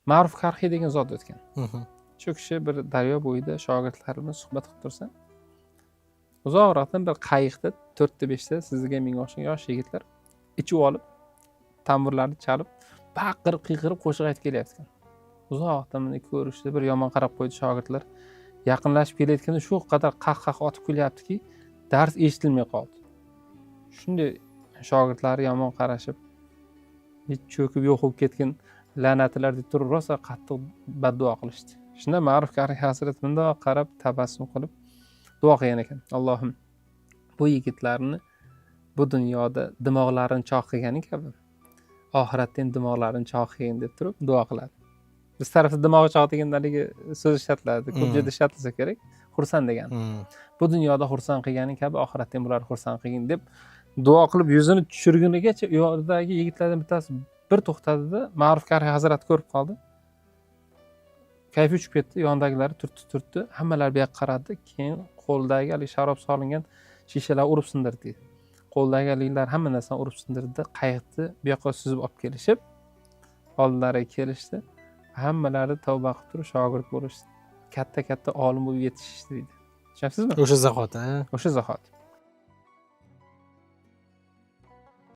Ma'ruf Karxiy degan zot o'tgan. Shu kishi bir daryo bo'yida shogirdlari bilan suhbat qilib tursa, uzoqroqdan bir qayiqda to'rtta, beshta sizga, menga o'xshagan yosh yigitlar ichib olib, tamburlarni chalib, baqirib, qiyqirib qo'shiq aytib kelyapti ekan. Uzoqdan bunday ko'rishdi, bir yomon qarab qo'ydi shogirdlar. Yaqinlashib kelayotganda shu qadar qah qah otib kulyaptiki, dars eshitilmay qoldi. Shunday shogirdlari yomon qarashib, "Hech cho'kib yo'q bo'lib ketgin, la'natlar", deb turib rosa qattiq badduo qilishdi. Shunda Ma'ruf Karxiy hazrat bundoq qarab, tabassum qilib duo qilgan ekan: "Allohim, bu yigitlarni bu dunyoda dimog'larini chog' qilganing kabi, oxiratda ham dimog'larini chog' qilgin", deb turib duo qiladi. Biz tarafda dimog'i chog' deganda haligi so'z ishlatiladi, ko'p joyda ishlatilsa kerak, xursand degan. "Bu dunyoda xursand qilganing kabi, oxiratda ham bularni xursand qilgin", deb duo qilib, yuzini tushirgunigacha u yoqdagi yigitlardan bittasi bir to'xtadida, Ma'ruf Karxiy hazratni ko'rib qoldi, kayfi uchib ketdi. Yonidagilari turtdi, turtdi, hammalari bu yoqqa qaradi. Keyin qo'lidagi haligi sharob solingan shishalarni urib sindirdi deydi. Qo'lidagi haligilar hamma narsani urib sindirdida, qayiqni bu yoqqa suzib olib kelishib, oldilariga kelishdi. Hammalari tavba qilib turib shogird bo'lishdi, katta katta olim bo'lib yetishishdi deydi. Tushunyapsizmi? O'sha zahoti, a? O'sha zahoti.